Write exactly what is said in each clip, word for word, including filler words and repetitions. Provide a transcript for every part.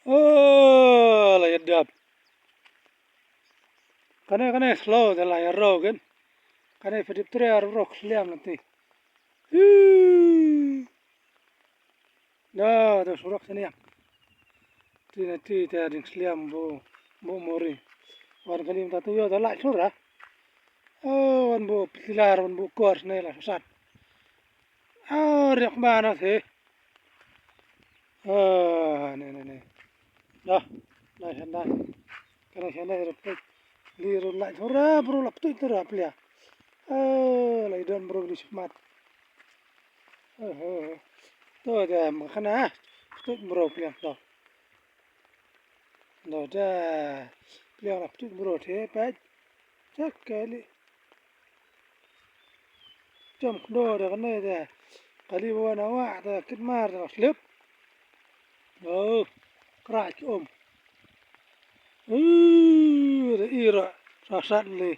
Oh, la ïa dap. Kane, kane slow da la ïa rau kan. Kane phi dip tre ar bro khliam nanti. Hi. Da, da surok sini ya. Ti na ti ta ding khliam bu, bu mori. Wan kali mynta tu yo da la sura. Oh, wan bu pilar, wan bu kor sini la sat. Oh, riak mana sih. Ah, ne, ne, ne. Dah, dah, dah. Kana kana rup tu. Li rup lai thora bro lap tu tu rap lia. Ah, lai don bro li smat. Oh, oh. Tu dah makana. Tu bro pliang tu. Tu dah. Pliang lap tu bro the pet. Cak kali. Jam kdo da kane da. Kali ba wan awak da kit mar da slip. Oh, krak ki um. Uh, da ira sasat li.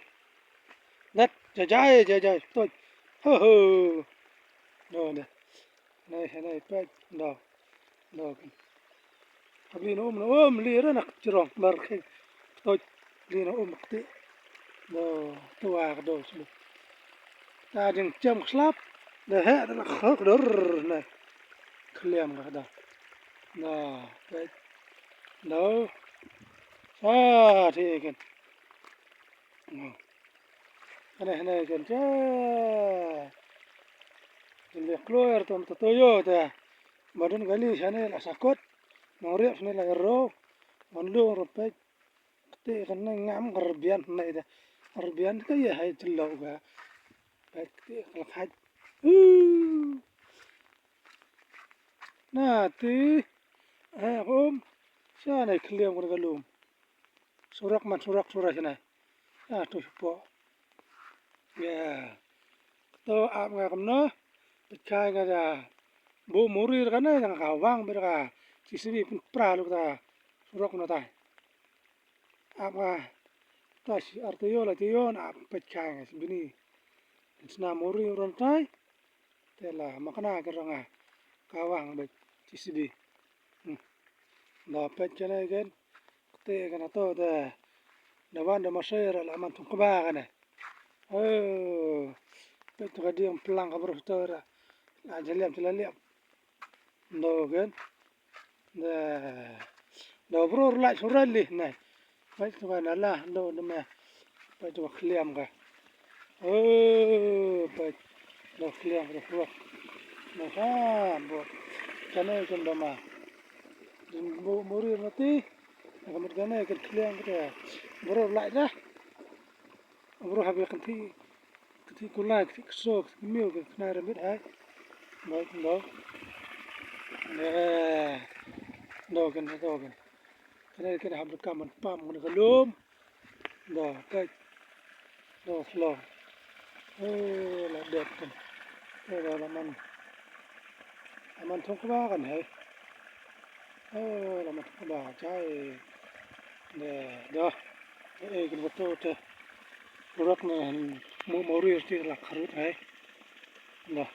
Dat jajai jajai. Toj. Ho ho. No da. Nai nai pek. No. No. Ka bli na um na um li ra na ka jrong mar khe. Ktoj bli na um kti. Do tua ka do slu. Ta jing chem ka slap. Da he da la khok dur na. Khliam ka da. Na pek. Do. Sa thi ken. Hane hane ken cha. Ken le kloer tom to yo ta. Madun gali shane la sakot. Nong riap shane la ro. Mon lung ro pek. Kte kan ne ngam ka rbian ne da. Rbian ka ye hai tlo ga. Pek kte ka la khaj. Uh. Na ti. Eh, um. Shane khliam ka lum. Surak man surak surak shane. Ah, tu shupo. Ya. To ap nga kumno. Pet kai nga da. Bu muri ka ne jang ka wang ber ka. Sisibi pun pra lu ta. Surok no ta. Ap nga. Ta si ar tayo la tayo na ap pet kai nga sibini. Sna muri ron tai. Te la makna ka ranga. Ka wang ber sisibi. Hmm. Da pet kane ken. Kte kane to da. Da wan da masera la man tung kba kane. Oh. Pet to ka diang plang ka bro to ra. La jaliam jaliam. Do ken. Da. Da bro la surali ne. Peit tu ka na la do de me. Peit tu ka khliam ka. Oh, peit. Do khliam ka bro. Na ha bo. Kane ken do ma. Din bo muri mati. Ka mut kane ken khliam ka. Bro lai da. Bro ha bi kan ti. Kti kulai, kti kso, kti miu, kti kna rambit hai. Bai ken do. Eh, do ken, do ken. Kane ken hap da kaman pam ken ka lum. Do, kai. Do, slow. Eh, la dep ken. Eh, do, la man. La man thong kba kan hai. Eh, la man thong kba, chai. Do, do. Eh, ken betul te. Urak na, mo, mo rir ti la kharut hai. Nah,